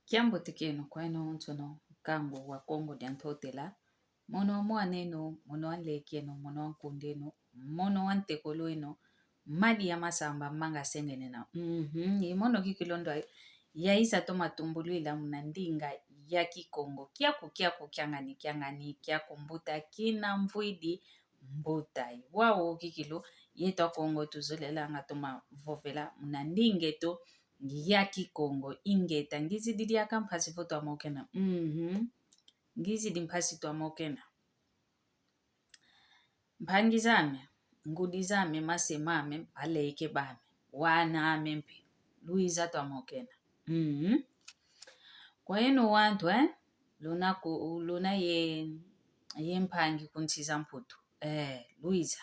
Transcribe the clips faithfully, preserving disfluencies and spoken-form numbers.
Kiambote kieno kweno onsono, nkangu wa Kongo dia Ntotela, mono wa mwaneno, mono wa nlekeno, mono wa nkundeno, mono wa ntekolweno, madi ya masamba manga sengenena. Mhm, i mono kikilu ndo yayiza toma tumbulwila muna ndinga ya Kikongo. Kiaku, kiaku, kiangani, kiangani, kiaku mbuta kina mvwidi mbuta. Wau kikilu, yeto Akongo tuzolelanga toma vovela muna ndinga eto ya Kikongo. Ingeta, ngizidi diaka mpasi vo twamokena. Mhm. Ngizidi mpasi twamokena. Mpangi zame, ngudi zame, mase mame, baleke bame, wana ame mpe, lwiza twamokena. Mhm. Kwa yeno wantu, eh? Luna ku, luna ye, ye mpangi ku nsi za Mputu. Eh, lwiza.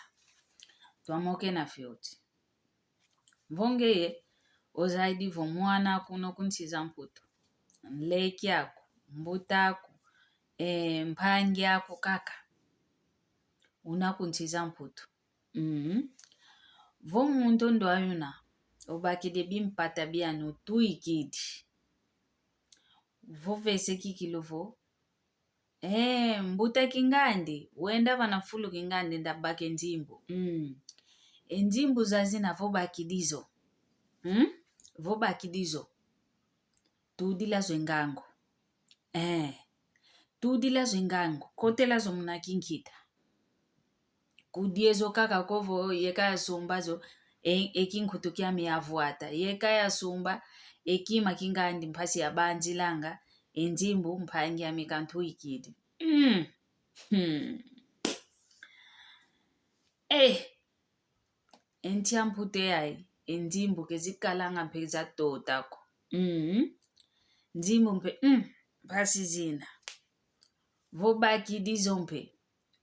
Twamokena fioti. Vo ngeye, ozayidi vo mwana kuno ku nsi za Mputu. Nleki aku, mbuta aku, eh, mpangi aku kaka. Una ku nsi za Mputu. Mhm. Vo muntu ndo ayuna, obakidi bimpata biani, otwikidi. Vo vese kikilu vo, eh, mbuta kingandi, wenda vana fulu kingandi ndabaka e nzimbu. Mm. E nzimbu zazina vo bakidi zo. Hmm? Vo bakidi zo. Tudila zo e ngangu. Eh. Tudila zo e ngangu. Kotela zo muna kinkita. Kudia zo kaka ko vo yeka yasumba zo, e, e kinkutu kiami yavwata. Yeka yasumba, e kima kingandi mpasi yabanzilanga, e nzimbu mpangi ami kantwikidi. Mm. Hmm. Eh. E nsi a Mputu eyayi, e nzimbu kezikalanga mpe za tota ko. Mm. Nzimbu mpe, mm, mpasi zina. Vo bakidi zo mpe,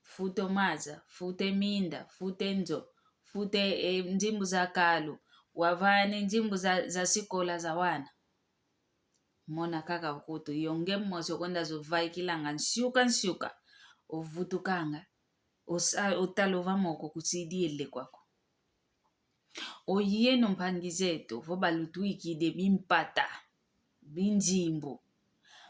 futa o maza, futa e minda, futa e nzo, futa e, e nzimbu za kalu, wavana e nzimbu za, za sikola za wana. Mona kaka kutu, yo nge mosi okwenda zo vaikilanga nsiuka nsiuka, ovutukanga, osa-, otala ova moko kusidi ele kwako. Oyeno mpangi zeto, vo balutwikidi bimpata, binzimbu.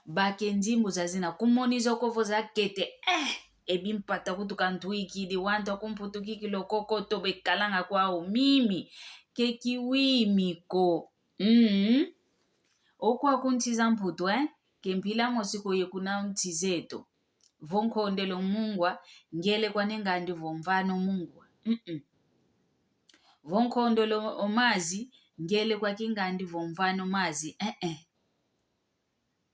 Baka e nzimbu zazina, kumoni zo ko vo zakete, eh, e bimpata kutu kantwikidi, wantu a ku Mputu kikilu koko to bekalanga kwau mimi, ke kiwimi ko. Mm. Okwa ku nsi za Mputu, eh, ke mpila mosi ko ye kuna nsi zeto. Vo nkondelo mungwa, ngiele kwa ne ngandi vo mvana o mungwa. Mm-mm. Vo nkondelo o mazi, ngiele kwa kingandi vo mvana o mazi. Eh-eh.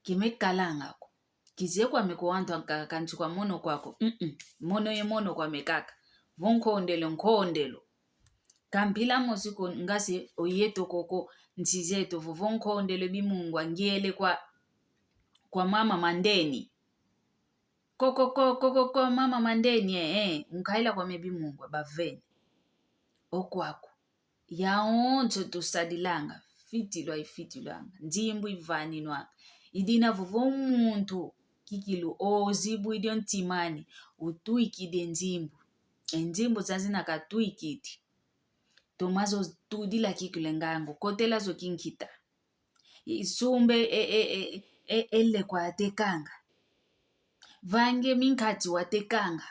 Kimekalanga ko. Kize kwame ko wantu anka-, kansi kwa mono kwako. Mm-mm. Mono ye mono kwame kaka. Vo nkondelo, nkondelo. Ka mpila mosi ko ngasi oyeto koko nsi zeto vo, vo nkondelo bimungwa ngiele kwa, kwa mama Mandeni. Ko, ko, ko, mama Mandeni, eh, eh, unkaila kwame bimungwa, baveni. Okwaku. Yaonso tusadilanga, fitilwa ifitilwanga, nzimbu ivaninwanga. Idina vo, vo muntu kikilu ozibwidi o ntima ani, utwikidi e nzimbu. E nzimbu zazina katwikidi. Toma zo tudila kikilu e ngangu, kotela zo kinkita. Isumbe e, e, e, e, e lekwa atekanga. Vange minkati watekanga.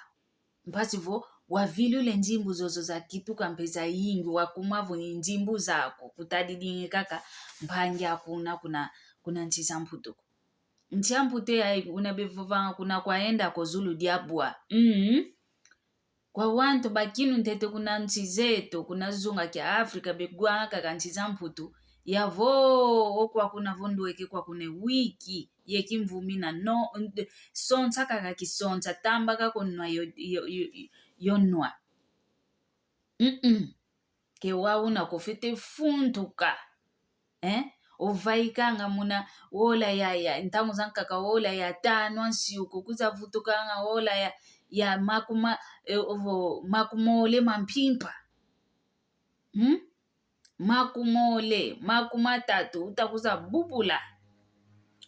Mpasi vo wavilula e nzimbu zozo zakituka mpe zayingi, wakuma vo ni nzimbu zako, kutadidingi kaka mpangi aku una kuna, kuna nsi za Mputu ko. Nsi a Mputu eyayi una bevovanga kuna kwayenda ko zulu dia bwa. Mm. Kwa wantu bakinu ntete kuna nsi zeto, kuna zunga kia Afrika, begwanga kaka nsi za Mputu, yavo okwa kuna vo ndweke kwa kuna wiki, ye kimvumina, no, nd-, sonsa kaka kisonsa, tamba kaka nwa yo, yo, yo, yo nwa. Mm-mm. Ke wau una kofete funtuka. Eh? Ovaikanga muna ola ya, ya, ntangu zankaka ola ya tanu a nsiuku, kuza vutukanga ola ya, ya makuma, eh, ovo, makumole ma mpimpa. Hmm? Makumole, makumatatu, uta kuza bubula.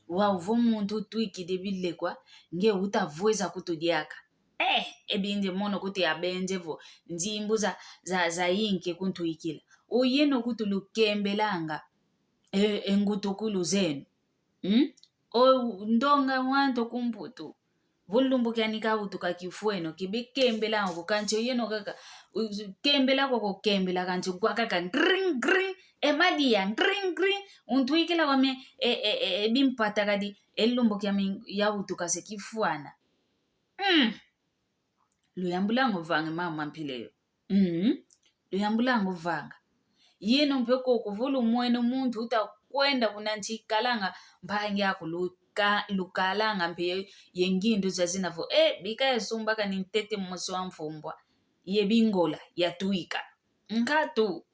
Wau vo muntu utwikidi bilekwa, nge uta vweza kutu diaka. Eh, ebindi mono kuti abenze vo, nzimbu za, za, zayinke kuntwikila. Oyeno kutu lukembelanga, e, e ngutukulu zenu. Hmm? O ndonga wantu kumputu. Vo lumbu kiani kawutuka kifweno, kibekembela ngo, kansi oyeno kaka, u-, kembela kwako kembela, kansi kwa kaka, ngring, ngring, e madia, ngring, ngring, untwikila wame, e, e, e, e bimpata kadi, e lumbu kiami yawutuka se kifwana. Mm. Luyambulanga uvanga mama mpila yo. Mm. Luyambulanga uvanga. Yeno mpe koko vo lumwene muntu utakwenda kuna nsi ikalanga mpangi aku luka-, lukalanga mpe ye, ye ngindu zazina vo, eh, bika yasumbaka ni ntete mosi wa mfumbwa. Ye bingola, yatwika. Nkatu.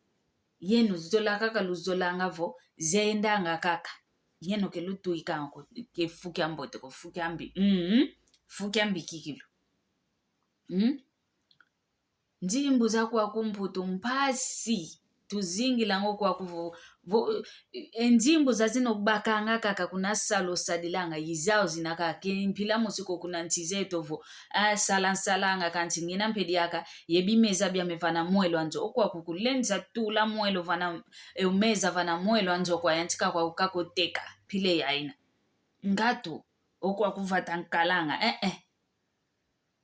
Yeno zola kaka luzolanga vo, zendanga kaka. Yeno ke lutwikanga ko, ke fu kiambote ko, fu kiambi. Mm. Fu kiambi kikilu. Mm? Nzimbu za kwaku mputu mpasi. Tuzingilanga kwaku vo, vo, e nzimbu zazina obakanga kaka kuna sala osadilanga, i zau zina kaka, ke mpila mosi ko kuna nsi zeto vo, ah, sala nsalanga kansi ngina mpe diaka, ye bimeza biame vana mwelo anzo, okwaku kulendisa tula mwelo vana, e, meza vana mwelo anzo kwa yantika kwa ukakoteka, mpila yaina. Ngatu, okwaku vata nkalanga, eh, eh.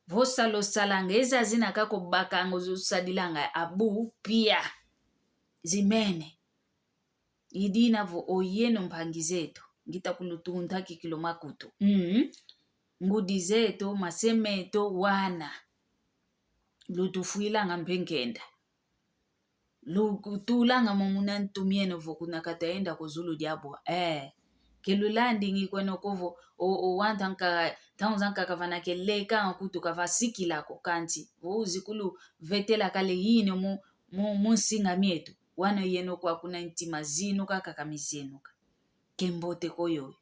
Vo sala osalanga, e zazina kaka obakanga osadilanga, abu pia. Zimene. I dina vo oyeno mpangi zeto, ngita kulutunta kikilu makutu. Mm. Ngudi zeto, mase meto, wana. Lutufwilanga mpe nkenda. Lutulanga mo muna ntu mieno vo kuna kata enda ko zulu diabwa. Eh. Ke lulandingi kweno ko vo, o, o, wanta nka, ntangu zankaka vana ke leka nkutu ka vasikila ko kansi. Vo uzi kuluvetela kale yino mu, mu, mu nsinga mieto. Wano yeno kwa kuna ntima zinuka kaka mizenuka. Ke mbote ko yoyo.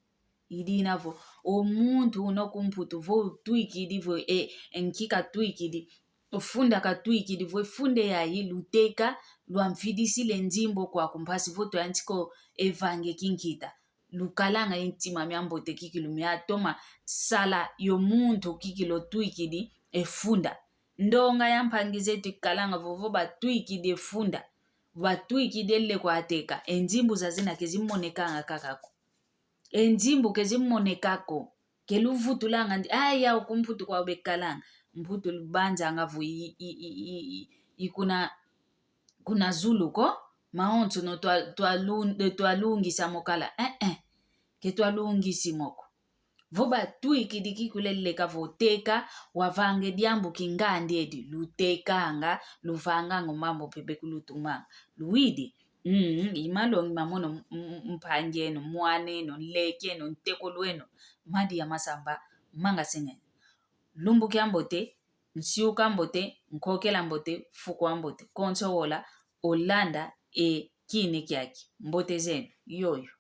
I dina vo, o muntu una kumputu vo utwikidi vo, e, e nki katwikidi, o funda katwikidi vo, e funda yayi luteka, lwamfidisile nzimbu kwaku mpasi vo tuyantika evange kinkita. Lukalanga e ntima miambote kikilu miatoma sala yo muntu kikilu otwikidi e funda. Ndonga ya mpangi zetu ikalanga vo, vo batwikidi e funda. Batwikidi ele kwateka, e nzimbu zazina ke zimonekanga kaka ko. E nzimbu ke zimoneka ko. Ke luvutulanga ndi, aya, o kumputu kwa bekalanga. Mputu lubanzanga vo i, i, i, i, i, i kuna, kuna zulu ko, maonso no twa, twa lun-, twa lungisa mo kala. Eh, eh. Ke twa lungisi mo ko. Vo batwikidi kikilu leka vo teka, wavange diambu kingandi edi, lutekanga, luvanganga o mambu mpe bekulutumanga. Luwidi? Mm, i malongi ma mono m-, m-, mpangi eno, mwana eno, nleke eno, ntekolo eno, madi ya masamba, manga sengeni. Lumbu kiambote, nsiu kiambote, nkokela mbote, fuku ambote, konso wola, olanda e kine kiaki. Mbote zeno, yoyo.